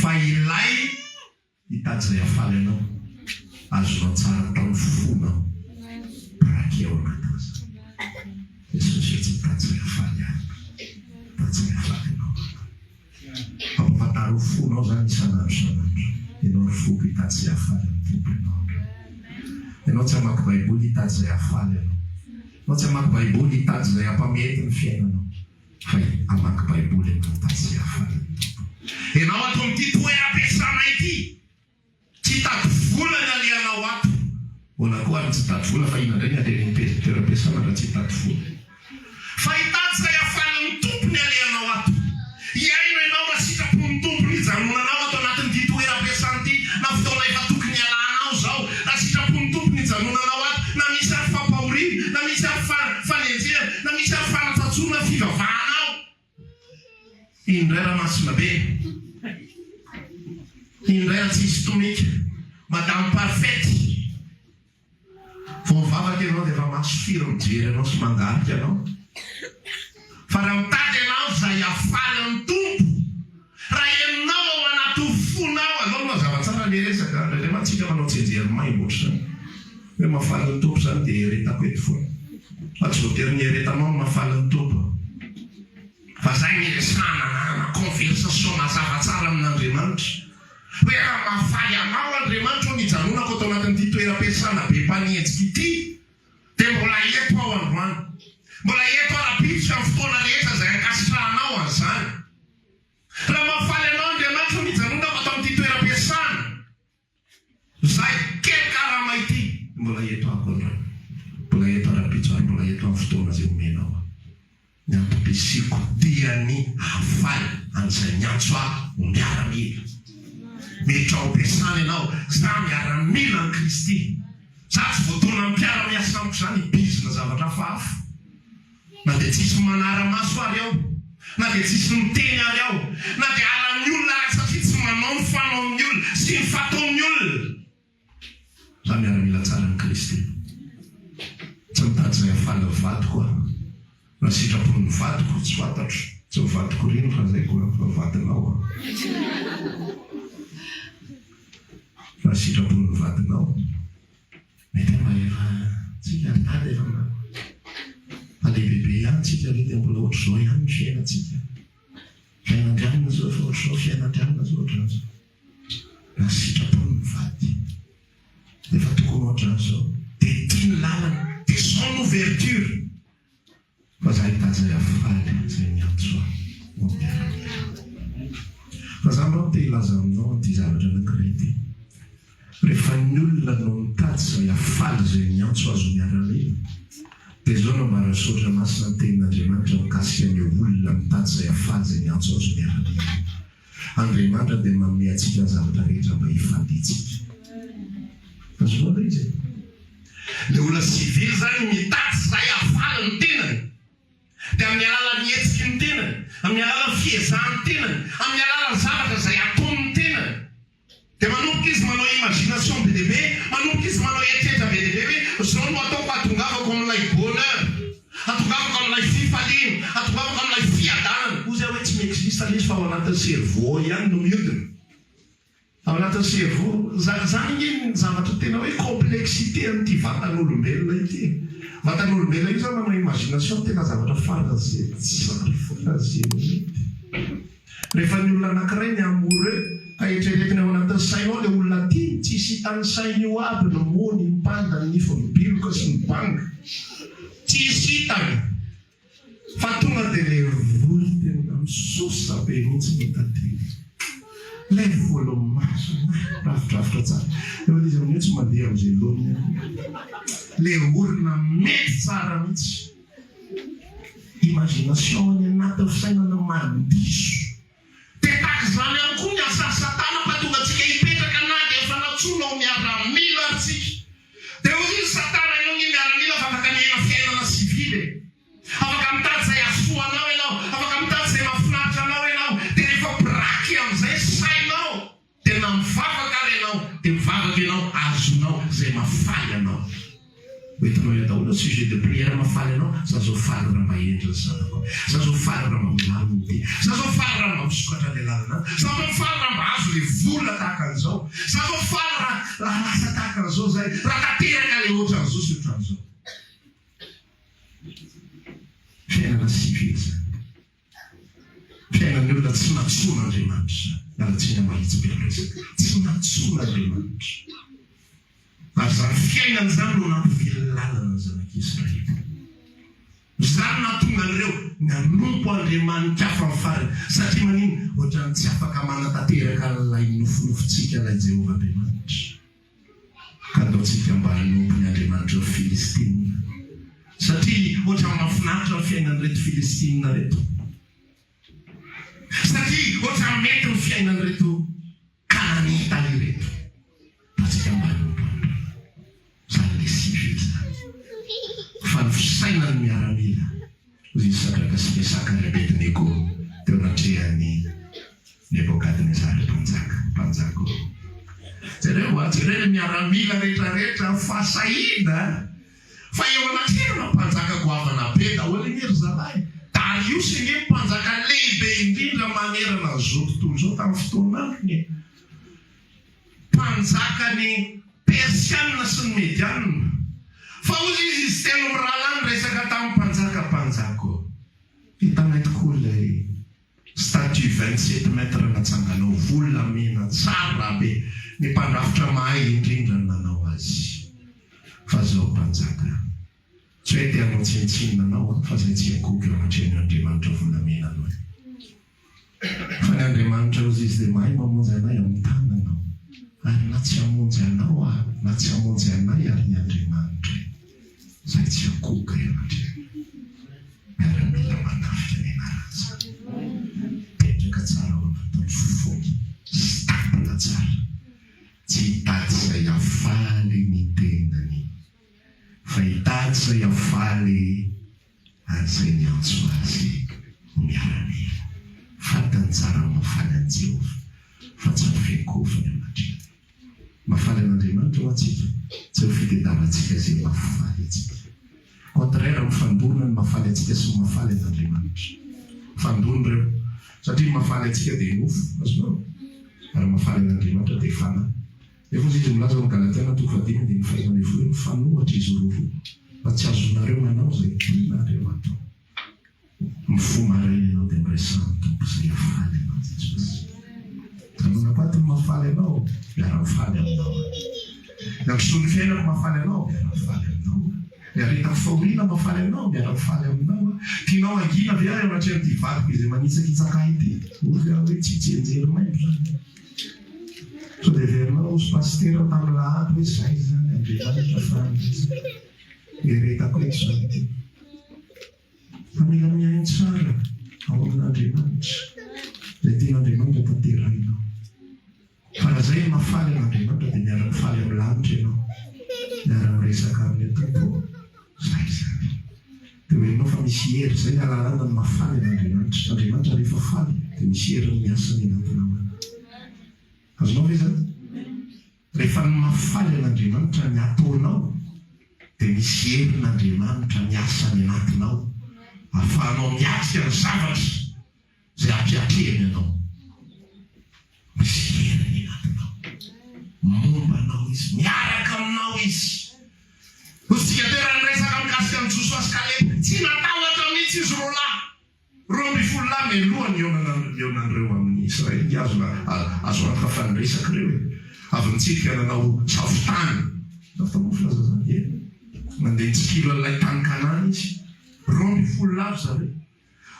Fa ilay. Hitady izay hahafaly anao. Azonao tsara atao ny fonao. Braquer ao anatin'izany. Jesosy ô tsy mitady izay hahafaly ahy. Mitady izay hahafaly anao. Ampahafantaro ny fonao izany isan'andro isan'andro. Ianao ry foko hitady izay hahafaly an'ny Tompo ianao androany. Ianao tsy hamaky Baiboly hitady izay hahafaly anao. Ianao tsy hamaky Baiboly hitady izay hampamety ny fiainanao. Fa hamaky Baiboly ianao hitady izay hahafaly ny Tompo. Ianao ato amin'ity toeram-piasana ity, tsy hitady vola ny alehanao ato. Ahoana koa ary ny tsy hitady vola fa inona indray ny alehan'ny toeram-piasana raha tsy hitady vola? Fa hitady izay hahafaly ny Tompo ny alehanao ato. Hihaino ianao raha sitrapon'ny Tompo ny hijanonanao ato anatin'ity toeram-piasana ity na fotoana efa tokony hialanao izao. Raha sitrapon'ny Tompo ny hijanonanao ato na misy ary fampahoriana, na misy ary fanenjehana, Na misy ary fanatsatsoana fivavahana ao. Indray Ramasina be. Indray antsisy tomika. Madame parfaite. Vao mivavaka ianao dia efa maso firy mijery anao sy mangarika anao. Fa raha mitady ianao izay hafaly ny Tompo, raha henonao ao anatin'ny fonao, aleo aloha mazava tsara le resaka, indraindray mantsy tsika manao tsianjery maimbo ohatr'izany. Hoe mahafaly ny Tompo izany dia eretako eto foana. Fa tsy voatery ny eretanao no mahafaly ny Tompo. Fa izay ny iresahana anarana conversation mazava tsara amin'Andriamanitra. Hoe raha mahafaly anao Andriamanitra hoy ny hijanonako ato anatin'ity toeram-piasana be mpanenjika ity dia mbola eto aho androany. Mbola eto aho rahampitso amin'ny fotoana rehetra izay ankasitrahanao an'izany. Raha mahafaly anao Andriamanitra hoy ny hijanonako ato amin'ity toeram-piasana. Zay kely karama ity mbola eto ako androany, mbola eto rahampitso ary mbola eto amin'ny fotoana izay omenao ahy. Ny antom-pisiako dia ny hahafaly an'izay niantso ahy ho miaramila. Miditra ao am-piasana ianao, za miaramila an'i Kristy. Za tsy voataonan'ny mpiara-miasa amiko izany hibizina zavatra hafahafa. Na dia tsisy manara-maso ary aho, na dia tsisy miteny ary aho, na dia halan'ny olona ary aho satria tsy manao ny fanaon'ny olona sy ny fataon'ny olona. Za miaramila tsaran'i Kristy. Tsy mitady izay hahafaly ny vadiko aho. Na sitrapon'ny vadiko, tsy fantatro. Tsy ny vadiko ry no lazaiko an, fa vadinao an. Raha sitrapon'ny vadinao. Mety mba efa tsika ry dada efa mba mba lehibebe ihany tsika ve dia mbola ohatr'izao ihany ny fiainantsika? Fiainan-dry anona zao efa ohatr'izao, fiainan-dry anona zao ohatran'izao. Na sitrapony ny vady efa tokony ohatran'izao dia ity ny lalana dia son ouverture. Fa za hitady zay hafaly zay miantso ahy ho miaramila. Fa za mba te hilaza aminao an'ity zavatra anankiray ity. Rehefa ny olona no mitady izay hafaly izay miantso azy ho miaramila, dia izao no ambaran'ny Soratra Masina ny Tenin'Andriamanitra mikasika an'io olona mitady izay hafaly izay miantso azy ho miaramila io. Andriamanitra dia manome antsika ny zavatra rehetra mba hifaliantsika. Azonao ilay izy e? Ilay olona civil izany mitady izay hahafaly ny tenany, dia amin'ny alalan'ny hetsiky ny tenany, amin'ny alalan'ny fiezahan'ny tenany, amin'ny alalan'ny zavatra izay ataon'ny tenany. Dia manomboka izy manao imagination be dia be, manomboka izy manao eritreritra be dia be hoe izao no ataoko hahatongavako amin'ilay bonheur, hahatongavako amin'ilay fifaliana, hahatongavako amin'ilay fiadanana. Hoy izy hoe tsy mi-existe ilay izy fa ao anatin'ny cerveau ao ihany no mihodina. Ao anatin'ny cerveau. Izany ange ny zavatra tena hoe complexité an'ity vatan'olombelona ity e. Vatan'olombelona io izany manao imagination tena zavatra faran'izay tsara, faran'izay mety. Rehefa ny olona anankiray ny amoureux. Ka eritreretina ao anatin'ny sainao ilay olona tiany, tsisy hitan'ny sainy io aby ny mony, ny panda, ny nify mibiloka sy ny banga. Tsisy hitany fa tonga dia ilay volo tena misosa be mihitsy no tadidiny. Ilay volomaso rafidrafitra tsara. Nefa ilay izy amin'io tsy mandeha amin'izay laoniny akory. Ilay orona mety tsara mihitsy. Imagination any anatin'ny fisainana mandiso. Dia tahaka izany ihany koa ny asan'i Satana mpahatonga antsika hipetraka na dia efa nantsoina ho miaramila ary tsika. Dia hoy izy, Satana, ianao anie miaramila fa afaka miaina fiainana sivily e. Afaka mitady izay hahasoa anao ianao, afaka mitady izay mahafinaritra anao ianao. Dia rehefa braquer amin'izay ny sainao, dia na mivavaka ary ianao, dia mivavaka ianao ahazoanao izay mahafaly anao. Hoentinao eo daholo ny sujet de prière mahafaly anao, za zao faly raha mba hendry ny zanako, za zao faly raha mba milamina ity, za zao faly raha mba misokatra ny lalana, za zao faly raha mba azo le vola tahaka an'izao, za zao faly raha raha lasa tahaka an'izao zay, raha tanteraka le ohatran'izao sy ohatran'izao. Fiainana civil zany. Fiainan'ny olona tsy nantsoin'Andriamanitra. Miala tsiny aho mahitsy be amin'ny resaka. Tsy nantsoin'Andriamanitra. Ary izany fiainana izany no nampivily lalana ny zanak'Israely. Izany no nahatonga an'ireo nanompo andriamani-kafa amin'ny farany. Satria maninona? Ohatran'ny tsy afaka manatanteraka an'ilay nofinofintsika ilay Jehovah Andriamanitra. Ka ataontsika mba hanompo ny andriamanitr'ireo Filistina. Satria ohatran'ny mahafinaritra ny fiainan'ireto Filistina ireto. Satria ohatran'ny mety ny fiainan'ireto Kananita ireto. Ataontsika mba hanompo an'ireo. Izany ilay civil izany. Fa ny fisainan'ny miaramila, hoy i Sadraka sy Mesaka ary Abednego teo anatrehan'i Nebokadnezara mpanjaka, mpanjaka ô. Jereo a, jereo ilay miaramila rehetrarehetra, fahasahiana fa eo anatrehana mpanjaka goavana be daholo anie ry zalahy. Dariosy ange mpanjaka lehibe indrindra manerana an'izao tontolo izao tamin'ny fotoan'androny e. Mpanjakan'ny Persiana sy ny Mediana. Fa hoy izy, izy telo mirahalahy niresaka tamin'ny mpanjaka, Mpanjaka ô, hitanay tokoa ilay Statue 27 mètres natsanganao, volamena tsara be, ny mpandrafitra mahay indrindra no nanao azy. Fa zao mpanjaka, tsy hoe te hanao tsinontsinona anao aho, fa zay tsy akoky eo anatrehan'io Andriamanitra volamena anao io. Fa ny Andriamanitra hozy izy dia mahay mamonjy anay amin'ny tananao, ary na tsy hamonjy anao aho, na tsy hamonjy anay ary ny Andriamanitray. Izay tsy akohoka eo anatrehany. Miaramila manafika ny anaran'izany. Mipetraka tsara ao anatin'ny fony. Stable tsara. Tsy hitady izay hahafaly ny tenany. Fa hitady izay hahafaly an'izay niantso azy ho miaramila. Fantany tsara ny mahafaly an'i Jehovah, fa tsy ny fiankohofany eo anatrehany. Mahafaly an'Andriamanitra hoa tsika, tsy eo fitediavantsika izay mahafaly antsika. Contraire mifandona ny mahafaly antsika sy ny mahafaly an'Andriamanitra. Mifandona ireo. Satria ny mahafaly antsika dia nofo, azonao? Ary ny mahafaly an'Andriamanitra dia fanahy. Nefa hozy izy milaza ao amin'ny Galatiana toko fahadimy andininy faha-11 hoe mifanohitra izy roroa fa tsy azonareo manao izay tianareo atao. Mifoha maraina ianao dia miresaha amin'ny Tompo izay hafaly anao Jesosy. Janona koa ato ny mahafaly anao, miara-mifaly aminao aho. Ny androsoan'ny fiainako mahafaly anao, miara-mifaly aminao aho. Ny aretako fahoriana mahafaly anao, miara-mifaly aminao aho. Tianao hangina ve aho eo anatrehan'ity vadiko izay manitsakitsaka ahy ity? Hoy aho hoe tsy tsianjery maimbo izany. Sao dia heverinao hozy pasitera tamin'ny lahady hoe izay izany Andriamanitra fa eretako eto izany ity. Fa mila mihaino tsara ao amin'Andriamanitra izay tian'Andriamanitra tanterahinao. Fa raha izay no mahafaly an'Andriamanitra dia miara-mifaly amin'ny lanitra ianao, miara-miresaka aminy hoe Tompo ô, izay izany. Dia ho henonao fa misy hery, izay ny ahalalana ny mahafaly an'Andriamanitra. Andriamanitra rehefa faly dia misy heriny miasa any anatinao any. Azonao ve izany? Rehefa ny mahafaly an'Andriamanitra ny ataonao dia misy herin'Andriamanitra miasa any anatinao ahafahanao miatrika ny zavatra izay ampiatrehiny anao. Misy heriny anatinao. Momba anao Izy. Miaraka aminao Izy. Hoy isika teo raha niresaka mikasika an'i Josoa sy Kaleba, tsy natahotra mihitsy izy roalahy. 12 lahy mialoha ny hihaonan'ireo amin'i. Israely nge azo azo antoka fa niresaka ireo e. Avy nitsidika nanao safo-tany. Safo-tany moa filaza izany? Ie. Nandeha nitsikilo an'ilay tany Kanana izy. 12 lahy ry zareo.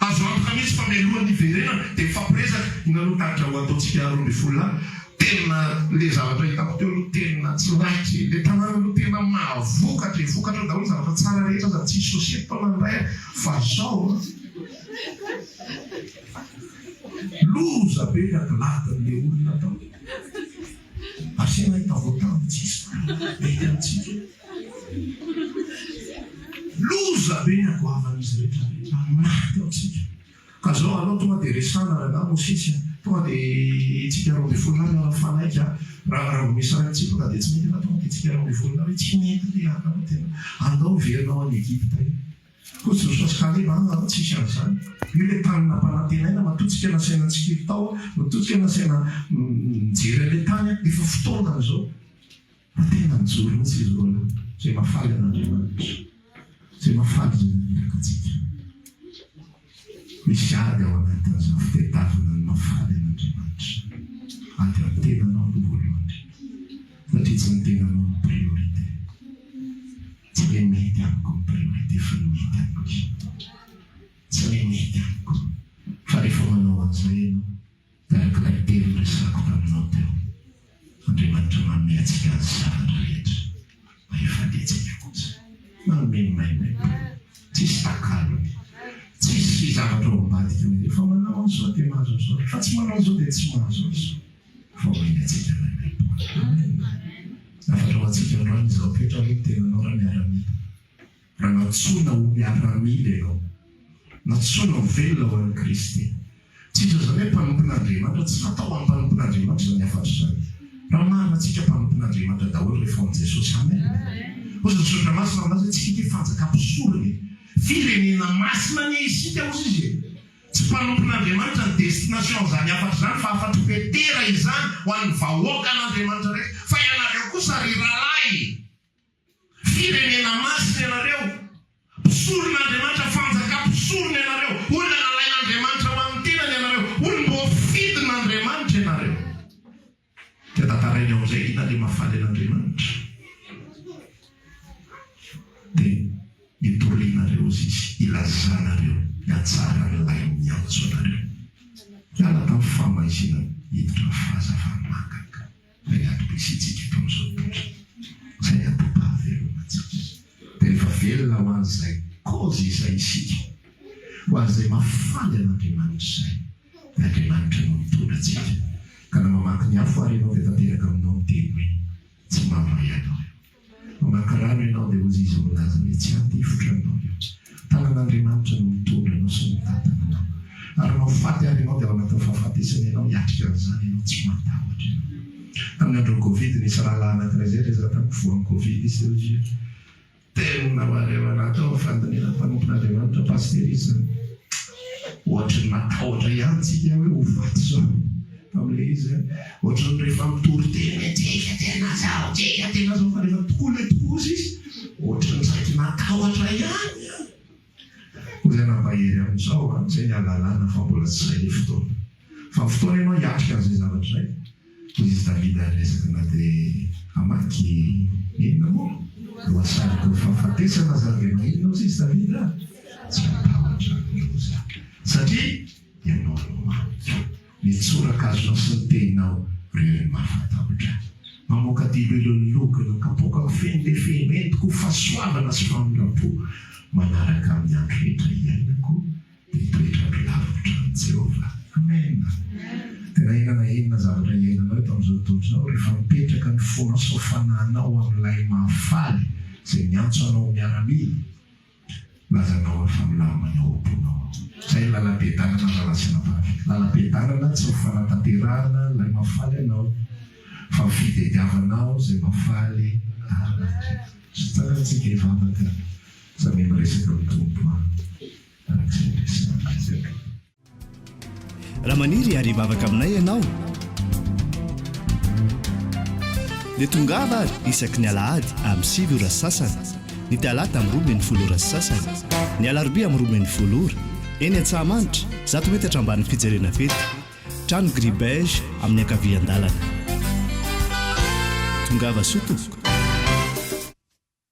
Azo antoka mihitsy fa mialohan'ny hiverenana dia mifampiresaka, inona aloha tarika ho ataontsika 12 lahy? Tena le zavatra hitako teo aloha tena tsy raitra e! Le tanàna aloha tena mahavokatra e! Vokatra eo daholo ny zavatra tsara rehetra sady tsisy société tao na ny iray ary fa zao an! Loza be ny adiladin'le olona tao! Asiana hita voatambo tsisy mety amintsika. Loza be ny hagoavan'izy rehetra rehetra ary maty ao tsika. Ka zao aleo tonga dia resahana rangahy Mosesy a! Tonga dia itsika 12 lahy miara mifanaiky a! Raha raha vao misy iray mitsipaka dia tsy mety fa tonga dia itsika 12 lahy hoe tsy mety le anareo tena andao hiverina ao any Egypta io. Hoy Josoa sy Kaleba, Aa tsisy an'izany. Io ilay tany nampanantenaina, matoa tsika nasaina nitsikilo tao, matoa tsika nasaina nijery an'ilay tany, efa fotoanany izao. Fa tena nijoro mihitsy izy roalahy, izay mahafaly an'Andriamanitra, izay mahafaly izay naniraka antsika. Misy ady ao anatin'izany fitadiavana ny mahafaly an'Andriamanitra izany. Ady amin'ny tenanao aloha voalohany indrindra, satria tsy ny tenanao no priorité. Tsy ilay mety amiko no priorité fa ny mety aminy. Tsy ilay mety amiko. Fa rehefa manao an'izay ianao, Dia araka ilay teny noresahako taminao teo, Andriamanitra manome antsika ny zavatra rehetra mba hifaliantsika kosa. Manome ny maimaimpoana, tsisy takalony, tsisy zavatra ao ambadika hoe rehefa manao an'izao dia mahazo an'izao, rehefa tsy manao an'izao dia tsy mahazo an'izao, fa omeny antsika maimaimpoana. Amen. Hafatra ho antsika androany izao, apetraho aloha ny tenanao raha miaramila. Raha nantsoina ho miaramila ianao, nantsoina ho velona ho an'i Kristy. Tsy iza izany hoe mpanompon'Andriamanitra, tsy natao ho an'ny mpanompon'Andriamanitra izany hafatra izany. Raha marina antsika mpanompon'Andriamanitra daholo rehefa ao amin'i Jesosy. Amen. Hoy ny Soratra Masina milaza hoe tsika ity fanjakam-pisorona e. Firenena masina anie isika hozy izy e. Tsy mpanompon'Andriamanitra ny destination an'izany hafatra izany fa hafatr'i Petera izany ho an'ny vahoakan'Andriamanitra rehetra. Fa ianareo kosa ry rahalahy. Firenena masina ianareo, mpisoron'Andriamanitra, fanjakam-pisorona ianareo, olona nalain'Andriamanitra ho an'ny tenany ianareo, olom-boafidin'Andriamanitra ianareo. Dia tantarainy ao amin'izay inona ilay mahafaly an'Andriamanitra. Dia itorianareo izy, ilazanareo ny hatsaran'ilay niantso anareo. Hiala tamin'ny fahamaizinana hiditra amin'ny fahazavany mahagaga. Ilay antom-pisiantsika eto amin'izao tontolo izay ny antom-pahavelomantsika. Dia rehefa velona ho an'izay cause izay isika, ho an'izay mahafaly an'Andriamanitra izay, dia Andriamanitra no mitondra antsika. Ka na mamaky ny afo ary ianao dia tanteraka aminao ny teny hoe, tsy mamay anao io. Mamaky rano ianao dia hozy izy milaza hoe tsy handifotra anao io. Tanan'Andriamanitra no mitondra anao sy mitantana anao. Ary na ho faty ary ianao dia ao anatin'ny fahafatesana ianao hiatrika an'izany ianao tsy matahotra ianao. Tamin'ny andron'ny covid nisy rahalahy anankiray izay niresaka tamiko voan'ny covid izy dia hoy izy hoe tena marevana atao ny fandinihana ny mpanompon'Andriamanitra pasitera izy izany. Ohatry ny matahotra ihany tsika hoe ho faty izao tamin'ilay izy an. Ohatry ny rehefa mitory teny hoe tsika tena zao, tsika tena zao fa rehefa tokoa ilay tokoa izy, ohatry ny saiky natahotra ihany an. Hoy ilay nampahery amin'izao an, izay ny ahalalana fa mbola tsy izay ilay fotoana. Fa ny fotoana ianao hiatrika an'izay zavatra izay. Hoy izy Davida niresaka na dia hamaky inona moa? Lohasaha ny fahafatesana aza dia maninona hozy izy Davida? Tsy hatahotra ny loza satria ianao no mamiko. Ny tsorakazonao sy ny tehinao ireo no mahafatahotra ahy. Mamoaka diloilo ny logona, kapoaka feno dia feno, entiko ho fahasoavana sy famindram-po manaraka amin'ny andro rehetra iainako. Mitoetra andro lavitra amin'i Jehovah. Amena! Dia na inona na inona zavatra iainanao eto amin'izao tontolo izao, rehefa mipetraka ny fonao sy ny fanahinao amin'ilay Mahafaly izay miantso anao ho miaramila, milaza anao aho fa milamina ny ao am-ponao ao. Izay ny lalam-piadanana rahalahy sy anabavy. Lalam-piadanana tsy ny fanatanterahana ilay mahafaly anao, fa ny fitediavanao izay mahafaly an'Andriamanitra. Tsarantsika hivavaka, samia miresaka amin'ny Tompo an. Raha maniry ary hivavaka aminay ianao dia tongava ary isaky ny alahady amin'ny 9 ora sy sasany, ny talata amin'ny 12 ora sy sasany, ny alarobia amin'ny 12 ora, eny Antsahamanitra, 100 metatra ambanin'ny fijerena fety. Trano gris beige amin'ny ankavian-dalana. Tongava soa tompoko.